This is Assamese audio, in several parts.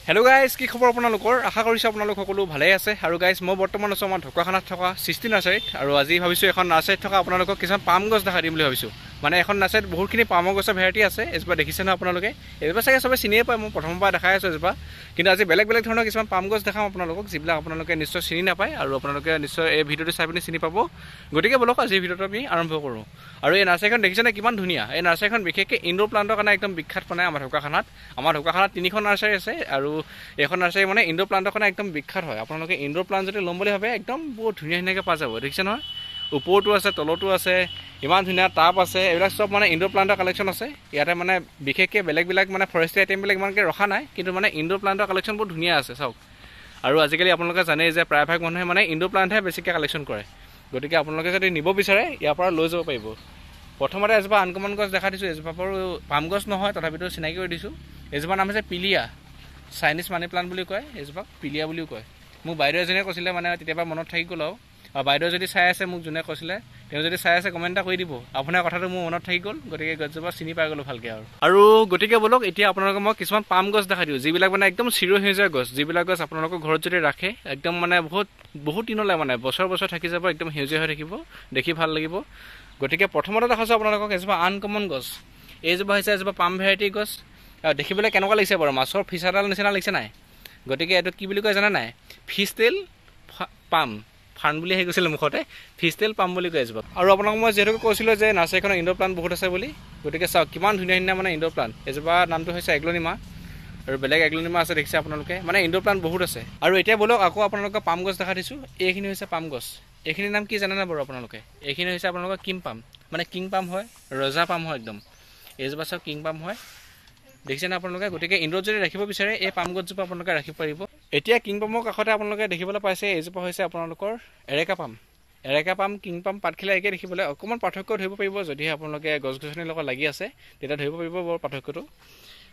হেল্ল' গাইজ, কি খবৰ আপোনালোকৰ? আশা কৰিছোঁ আপোনালোক সকলো ভালেই আছে। আৰু গাইজ, মই বৰ্তমান আছোঁ আমাৰ ঢকুৱাখানাত থকা সৃষ্টি নাৰ্চাৰীত। আৰু আজি ভাবিছোঁ এখন নাৰ্চাৰীত থকা আপোনালোকক কিছুমান পাম গছ দেখাই দিম বুলি ভাবিছোঁ। মানে এখন নাৰ্চাৰীত বহুতখিনি পামৰ গছৰ ভেৰাইটি আছে। এজোপা দেখিছে নহয় আপোনালোকে, এজোপা চাগে চবে চিনিয়ে পায়, মই প্ৰথমৰ পৰা দেখাই আছোঁ এজোপা। কিন্তু আজি বেলেগ বেলেগ ধৰণৰ কিছুমান পাম গছ দেখাম আপোনালোকক, যিবিলাক আপোনালোকে নিশ্চয় চিনি নাপায় আৰু আপোনালোকে নিশ্চয় এই ভিডিঅ'টো চাই পিনি চিনি পাব। গতিকে বলক আজি ভিডিঅ'টো আমি আৰম্ভ কৰোঁ। আৰু এই নাৰ্চাৰীখন দেখিছেনে কিমান ধুনীয়া। এই নাৰ্চাৰীখন বিশেষকৈ ইনডোৰ প্লাণ্টৰ কাৰণে একদম বিখ্যাত। মানে আমাৰ ঢকুৱাখানাত তিনিখন নাৰ্চাৰী আছে আৰু এইখন নাৰ্চাৰী মানে ইনডোৰ প্লাণ্টৰ কাৰণে একদম বিখ্যাত হয়। আপোনালোকে ইনডোৰ প্লাণ্ট যদি ল'ম বুলি ভাবে একদম বহুত ধুনীয়া ধুনীয়াকৈ পাই যাব। দেখিছে নহয়, ওপৰতো আছে, তলতো আছে, ইমান ধুনীয়া টাব আছে। এইবিলাক চব মানে ইনডোৰ প্লাণ্টৰ কালেকশ্যন আছে ইয়াতে। মানে বিশেষকৈ বেলেগবিলাক মানে ফৰেষ্ট্ৰি আইটেমবিলাক ইমানকৈ ৰখা নাই, কিন্তু মানে ইনডোৰ প্লাণ্টৰ কালেকশ্যন বহুত ধুনীয়া আছে চাওক। আৰু আজিকালি আপোনালোকে জানেই যে প্ৰায়ভাগ মানুহে মানে ইনডোৰ প্লাণ্টহে বেছিকৈ কালেকশ্যন কৰে। গতিকে আপোনালোকে যদি নিব বিচাৰে ইয়াৰ পৰা লৈ যাব পাৰিব। প্ৰথমতে এজোপা আনকমন গছ দেখা দিছোঁ। এজোপা বাৰু পাম গছ নহয়, তথাপিতো চিনাকি কৰি দিছোঁ। এজোপা নাম হৈছে পিলিয়া, চাইনিজ মানি প্লাণ্ট বুলি কয় এজোপাক, পিলিয়া বুলিও কয়। মোক বাইদেউ এজনীয়ে কৈছিলে, মানে তেতিয়াৰ পৰা মনত থাকি গ'ল। আৰু বাইদেউ যদি চাই আছে, মোক যোনে কৈছিলে তেওঁ যদি চাই আছে কমেণ্ট এটা কৰি দিব। আপোনাৰ কথাটো মোৰ মনত থাকি গ'ল, গতিকে গছজোপা চিনি পাই গ'লোঁ ভালকৈ। আৰু গতিকে বলক এতিয়া আপোনালোকক মই কিছুমান পাম গছ দেখাই দিওঁ, যিবিলাক মানে একদম চিৰসেউজীয়া গছ, যিবিলাক গছ আপোনালোকৰ ঘৰত যদি ৰাখে একদম মানে বহুত বহুত দিনলৈ মানে বছৰ বছৰ থাকি যাব, একদম সেউজীয়া হৈ থাকিব, দেখি ভাল লাগিব। গতিকে প্ৰথমতে দেখাইছোঁ আপোনালোকক এজোপা আনকমন গছ। এইজোপা হৈছে এজোপা পাম ভেৰাইটি গছ। আৰু দেখিবলৈ কেনেকুৱা লাগিছে বাৰু, মাছৰ ফিচাৰডাল নিচিনা লাগিছে নাই? গতিকে এইটো কি বুলি কয় জানা নাই? ফিছ টেইল পাম, ফাৰ্ণ বুলি আহি গৈছিলে মুখতে, ফিছ টেইল পাম বুলি কয় এজোপা। আৰু আপোনাক মই যিহেতুকে কৈছিলোঁ যে নাৰ্চাৰীখনত ইনডোৰ প্লাণ্ট বহুত আছে বুলি, গতিকে চাওক কিমান ধুনীয়া ধুনীয়া মানে ইনডোৰ প্লাণ্ট। এজোপা নামটো হৈছে এগ্লনিমা, আৰু বেলেগ এগ্লনিমা আছে দেখিছে আপোনালোকে, মানে ইনডোৰ প্লাণ্ট বহুত আছে। আৰু এতিয়া বলক আকৌ আপোনালোকক পাম গছ দেখাই দিছোঁ। এইখিনি হৈছে পাম গছ। এইখিনিৰ নাম কি জানেনে বাৰু আপোনালোকে? এইখিনি হৈছে আপোনালোকৰ কিং পাম, মানে কিং পাম হয়, ৰজা পাম হয় একদম। এইজোপা চাওক কিং পাম হয়, দেখিছেনে আপোনালোকে? গতিকে ইনডোৰত যদি ৰাখিব বিচাৰে এই পাম গছজোপা আপোনালোকে ৰাখিব পাৰিব। এতিয়া কিং পামৰ কাষতে আপোনালোকে দেখিবলৈ পাইছে এইজোপা হৈছে আপোনালোকৰ areca palm. Areca palm, king পাম পাতখিলা একে দেখিবলৈ, অকণমান পাৰ্থক্য ধৰিব পাৰিব যদিহে আপোনালোকে গছ গছনিৰ লগত লাগি আছে তেতিয়া ধৰিব পাৰিব বৰ পাৰ্থক্যটো।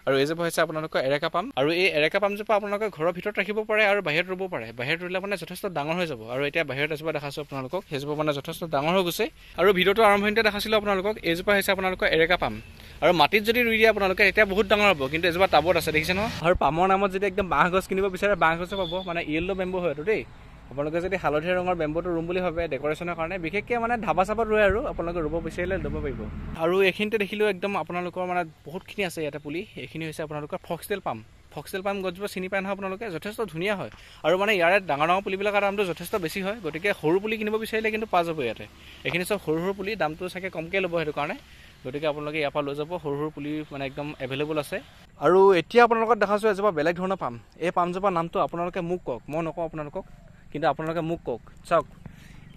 আৰু এইজোপা হৈছে আপোনালোকৰ এৰেকা পাম। আৰু এই এৰেকা পামজোপা আপোনালোকে ঘৰৰ ভিতৰত ৰাখিব পাৰে আৰু বাহিৰত ৰুব পাৰে। বাহিৰত ৰুলে মানে যথেষ্ট ডাঙৰ হৈ যাব। আৰু এতিয়া বাহিৰত এজোপা দেখাইছোঁ আপোনালোকক, সেইজোপা মানে যথেষ্ট ডাঙৰ হৈ গৈছে। আৰু ভিডিঅ'টো আৰম্ভণিতে দেখাইছিলোঁ আপোনালোকক, এইজোপা হৈছে আপোনালোকৰ এৰেকা পাম। আৰু মাটিত যদি ৰুই দিয়ে আপোনালোকে তেতিয়া বহুত ডাঙৰ হ'ব, কিন্তু এজোপা টাবত আছে দেখিছে নহয়। আৰু পামৰ নামত যদি একদম বাঁহ গছ কিনিব বিচাৰে বাঁহ গছো পাব, মানে য়েল্ল' বেম্বো হয় এইটো দেই। আপোনালোকে যদি হালধীয়া ৰঙৰ বেম্ব'টো ৰুম বুলি ভাবে ডেক'ৰেশ্যনৰ কাৰণে, বিশেষকৈ মানে ধাবা চাবাত ৰুৱে আৰু আপোনালোকে ৰুব বিচাৰিলে ল'ব পাৰিব। আৰু এইখিনিতে দেখিলোঁ একদম আপোনালোকৰ মানে বহুতখিনি আছে ইয়াতে পুলি। এইখিনি হৈছে আপোনালোকৰ ফক্সটেল পাম। ফক্সটেল পাম গছজোপা চিনি পায় নহয় আপোনালোকে, যথেষ্ট ধুনীয়া হয়। আৰু মানে ইয়াৰে ডাঙৰ ডাঙৰ পুলিবিলাকৰ দামটো যথেষ্ট বেছি হয়, গতিকে সৰু পুলি কিনিব বিচাৰিলে কিন্তু পোৱা যাব ইয়াতে। এইখিনি চব সৰু সৰু পুলি, দামটো চাগে কমকৈ ল'ব সেইটো কাৰণে। গতিকে আপোনালোকে ইয়াৰ পৰা লৈ যাব, সৰু সৰু পুলি মানে একদম এভেইলেবল আছে। আৰু এতিয়া আপোনালোকক দেখাইছোঁ এজোপা বেলেগ ধৰণৰ পাম। এই পামজোপাৰ নামটো আপোনালোকে মোক কওক, মই নকওঁ আপোনালোকক, কিন্তু আপোনালোকে মোক কওক। চাওক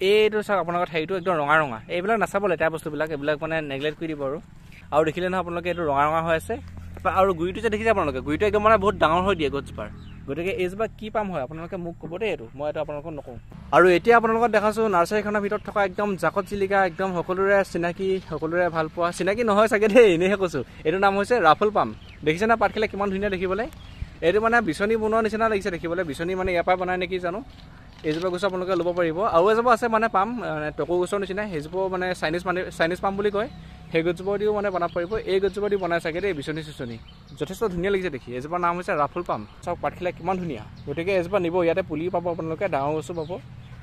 এইটো, চাওক আপোনালোকৰ ঠাৰিটো একদম ৰঙা ৰঙা। এইবিলাক নাচাব লেতেৰা বস্তুবিলাক, এইবিলাক মানে নেগলেক্ট কৰি দিব। আৰু দেখিলে নহয় আপোনালোকে এইটো ৰঙা ৰঙা হৈ আছে। আৰু গুৰিটো যে দেখিছে আপোনালোকে, গুৰিটো একদম মানে বহুত ডাঙৰ হৈ দিয়ে গছজোপাৰ। গতিকে এইজোপা কি পাম হয় আপোনালোকে মোক ক'ব দেই, এইটো মই এইটো আপোনালোকক নকওঁ। আৰু এতিয়া আপোনালোকক দেখাইছোঁ নাৰ্চাৰীখনৰ ভিতৰত থকা একদম জাকত জিলিকা, একদম সকলোৰে চিনাকি, সকলোৰে ভাল পোৱা, চিনাকি নহয় চাগে দেই, এনেইহে কৈছোঁ। এইটো নাম হৈছে ৰাফল পাম। দেখিছে না পাতখিলা কিমান ধুনীয়া দেখিবলৈ? এইটো মানে বিচনী বনোৱা নিচিনা লাগিছে দেখিবলৈ, বিচনী মানে ইয়াৰ পৰা বনাই নেকি জানো। এইজোপা গছ আপোনালোকে ল'ব পাৰিব। আৰু এজোপা আছে মানে পাম, মানে টকৌ গছৰ নিচিনা, সেইজোপাও মানে চাইনিজ পাম বুলি কয়। সেই গছজোপা দিও মানে বনাব পাৰিব। এই গছজোপা দি বনাই চাগে দেই বিচনী চিচনী, যথেষ্ট ধুনীয়া লাগিছে দেখি। এজোপাৰ নাম হৈছে ৰাফল পাম। চাওক পাতখিলা কিমান ধুনীয়া। গতিকে এজোপা নিব, ইয়াতে পুলি পাব আপোনালোকে, ডাঙৰ গছো পাব,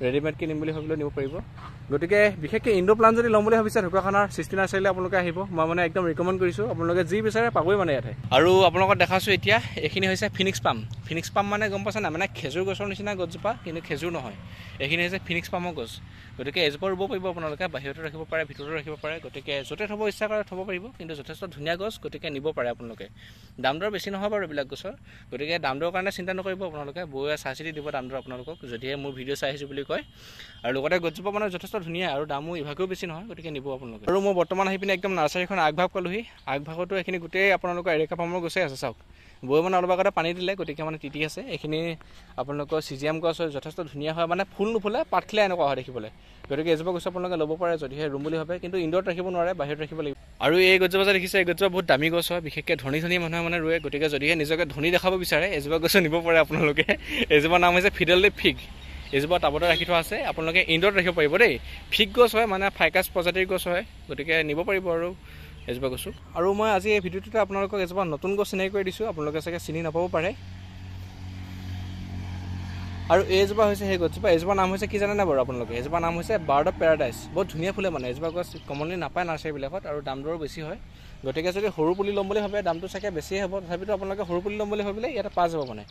ৰেডিমেড কিনিম বুলি ভাবিলেও নিব পাৰিব। গতিকে বিশেষকৈ ইনডোৰ প্লাণ্ট যদি ল'ম বুলি ভাবিছে ঢকুৱাখানাৰ সৃষ্টি নাৰ্চাৰীলৈ আপোনালোকে আহিব। মই মানে একদম ৰিকমেণ্ড কৰিছোঁ, আপোনালোকে যি বিচাৰে পাবই মানে ইয়াতে। আৰু আপোনালোকক দেখাইছোঁ এতিয়া এইখিনি হৈছে ফিনিক্স পাম। ফিনিক্স পাম মানে গম পাইছে নাই, মানে খেজুৰ গছৰ নিচিনা গছজোপা, কিন্তু খেজুৰ নহয়। এইখিনি হৈছে ফিনিক্স পামৰ গছ। গতিকে এজোপা ৰুব পাৰিব আপোনালোকে, বাহিৰতো ৰাখিব পাৰে, ভিতৰতো ৰাখিব পাৰে। গতিকে য'তে থ'ব ইচ্ছা কৰে থ'ব পাৰিব, কিন্তু যথেষ্ট ধুনীয়া গছ, গতিকে নিব পাৰে আপোনালোকে। দাম দৰ বেছি নহয় বাৰু এইবিলাক গছৰ, গতিকে দাম দৰৰ কাৰণে চিন্তা নকৰিব আপোনালোকে। বৌয়ে চাই চিতি দিব দাম দৰ আপোনালোকক, যদিহে মোৰ ভিডিঅ' চাই আহিছোঁ বুলি কয়। আৰু লগতে গছজোপা মানে যথেষ্ট ধুনীয়া আৰু দামো ইভাগেও বেছি নহয়, গতিকে নিব আপোনালোকে। আৰু মই বৰ্তমান আহি পিনে একদম নাৰ্চাৰীখন আগভাগ পালোহি। আগভাগতো এইখিনি গোটেই আপোনালোকৰ এৰেকা পামৰ গছেই আছে চাওক। বৈ মানে অলপ আগতে পানী দিলে, গতিকে মানে তিতি আছে। এইখিনি আপোনালোকৰ চিজিয়াম গছ হয়, যথেষ্ট ধুনীয়া হয়, মানে ফুল নুফুলে, পাতখিলা এনেকুৱা হয় দেখিবলৈ। গতিকে এজোপা গছ আপোনালোকে ল'ব পাৰে যদিহে ৰুম বুলি ভাবে, কিন্তু ইনডোৰত ৰাখিব নোৱাৰে, বাহিৰত ৰাখিব লাগিব। আৰু এই গছজোপা যে দেখিছে, এই গছজোপা বহুত দামী গছ হয়, বিশেষকৈ ধনী ধনী মানুহে মানে ৰুৱে। গতিকে যদিহে নিজকে ধনী দেখাব বিচাৰে এজোপা গছো নিব পাৰে আপোনালোকে। এজোপা নাম হৈছে ফিডেল ফিগ। এজোপা টাবতে ৰাখি থোৱা আছে, আপোনালোকে ইনডোৰত ৰাখিব পাৰিব দেই। ফিগ গছ হয়, মানে ফাইকাছ প্ৰজাতিৰ গছ হয়, গতিকে নিব পাৰিব আৰু এজোপা গছো। আৰু মই আজি এই ভিডিঅ'টোতে আপোনালোকক এজোপা নতুন গছ চিনাকি কৰি দিছোঁ, আপোনালোকে চাগে চিনি নাপাব পাৰে। আৰু এইজোপা হৈছে সেই গছজোপা। এইজোপাৰ নাম হৈছে কি জানেনে বাৰু আপোনালোকে? এইজোপাৰ নাম হৈছে বাৰ্ড অফ পেৰাডাইজ। বহুত ধুনীয়া ফুলে মানে এইজোপা গছ কমনলি নাপায় নাৰ্চাৰীবিলাকত আৰু দাম দৰো বেছি হয়। গতিকে যদি সৰু পুলি ল'ম বুলি ভাবে দামটো চাগে বেছিয়ে হ'ব, তথাপিতো আপোনালোকে সৰু পুলি ল'ম বুলি ভাবিলে ইয়াতে পাই যাব মানে।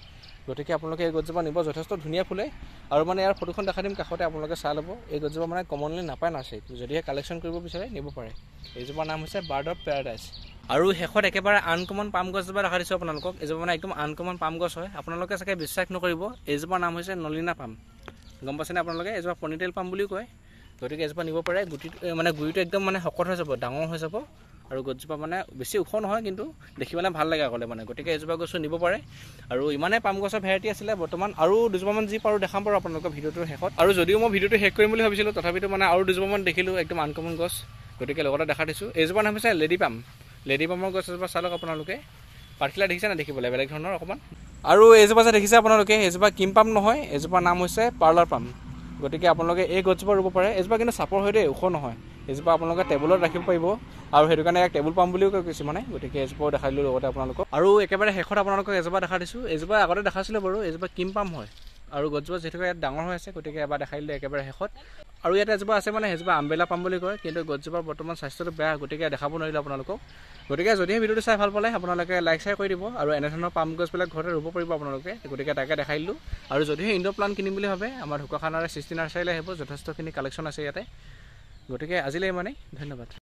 গতিকে আপোনালোকে এই গছজোপা নিব, যথেষ্ট ধুনীয়া ফুলে। আৰু মানে ইয়াৰ ফটোখন দেখাই দিম কাষতে, আপোনালোকে চাই ল'ব। এই গছজোপা মানে কমনলি নাপায় নাৰ্চাৰীত, যদিহে কালেকশ্যন কৰিব বিচাৰে নিব পাৰে। এইজোপাৰ নাম হৈছে বাৰ্ড অফ পেৰাডাইজ। আৰু শেষত একেবাৰে আনকমন পাম গছজোপা দেখাই দিছোঁ আপোনালোকক। এইজোপা মানে একদম আনকমন পাম গছ হয়, আপোনালোকে চাগে বিশ্বাস নকৰিব। এইজোপাৰ নাম হৈছে নলিনা পাম। গম পাইছেনে আপোনালোকে? এইজোপা পনিটেল পাম বুলিও কয়। গতিকে এজোপা নিব পাৰে। গুটিটো মানে গুৰিটো একদম মানে শকত হৈ যাব, ডাঙৰ হৈ যাব। আৰু গছজোপা মানে বেছি ওখ নহয়, কিন্তু দেখিবলৈ ভাল লাগে আগলৈ মানে। গতিকে এজোপা গছো নিব পাৰে। আৰু ইমানেই পাম গছৰ ভেৰাইটি আছিলে বৰ্তমান। আৰু দুজোপামান যি পাৰোঁ দেখাম বাৰু আপোনালোকৰ ভিডিঅ'টোৰ শেষত। আৰু যদিও মই ভিডিঅ'টো শেষ কৰিম বুলি ভাবিছিলোঁ, তথাপিতো মানে আৰু দুজোপামান দেখিলোঁ একদম আনকমন গছ, গতিকে লগতে দেখাই দিছোঁ। এইজোপা নাম হৈছে লেডি পাম। লেডি পামৰ গছ এজোপা চাই লওক আপোনালোকে। পাতখিলা দেখিছে নে দেখিবলৈ বেলেগ ধৰণৰ অকণমান। আৰু এইজোপা যে দেখিছে আপোনালোকে, এইজোপা কিম পাম নহয়, এইজোপাৰ নাম হৈছে পাৰ্লাৰ পাম। গতিকে আপোনালোকে এই গছজোপা ৰুব পাৰে। এইজোপা কিন্তু চাপৰ হয় দেই, ওখ নহয়। এইজোপা আপোনালোকে টেবুলত ৰাখিব পাৰিব আৰু সেইটো কাৰণে ইয়াক টেবুল পাম বুলিও কয় কিছুমানে। গতিকে এজোপাও দেখাই দিলোঁ লগতে আপোনালোকক। আৰু একেবাৰে শেষত আপোনালোকক এজোপা দেখাই দিছোঁ। এজোপা আগতে দেখাইছিলোঁ বাৰু, এজোপা কিম পাম হয়। আৰু গছজোপা যিহেতুকে ইয়াত ডাঙৰ হৈ আছে, গতিকে এবাৰ দেখাই দিলোঁ একেবাৰে শেষত। আৰু ইয়াত এজোপা আছে মানে সেইজোপা আমবেলা পাম বুলি কয়, কিন্তু গছজোপাৰ বৰ্তমান স্বাস্থ্যটো বেয়া, গতিকে দেখাব নোৱাৰিলোঁ আপোনালোকক। গতিকে যদিহে ভিডিঅ'টো চাই ভাল পালে আপোনালোকে লাইক শ্বেয়াৰ কৰি দিব। আৰু এনেধৰণৰ পাম গছবিলাক ঘৰতে ৰুব পাৰিব আপোনালোকে, গতিকে তাকে দেখাই দিলোঁ। আৰু যদিহে ইনডোৰ প্লাণ্ট কিনিম বুলি ভাবে, আমাৰ ঢকুৱাখানাৰে সৃষ্টি নাৰ্চাৰীলৈ আহিব, যথেষ্টখিনি কালেকশ্যন আছে ইয়াতে। গতিকে আজিলৈ ইমানেই, ধন্যবাদ।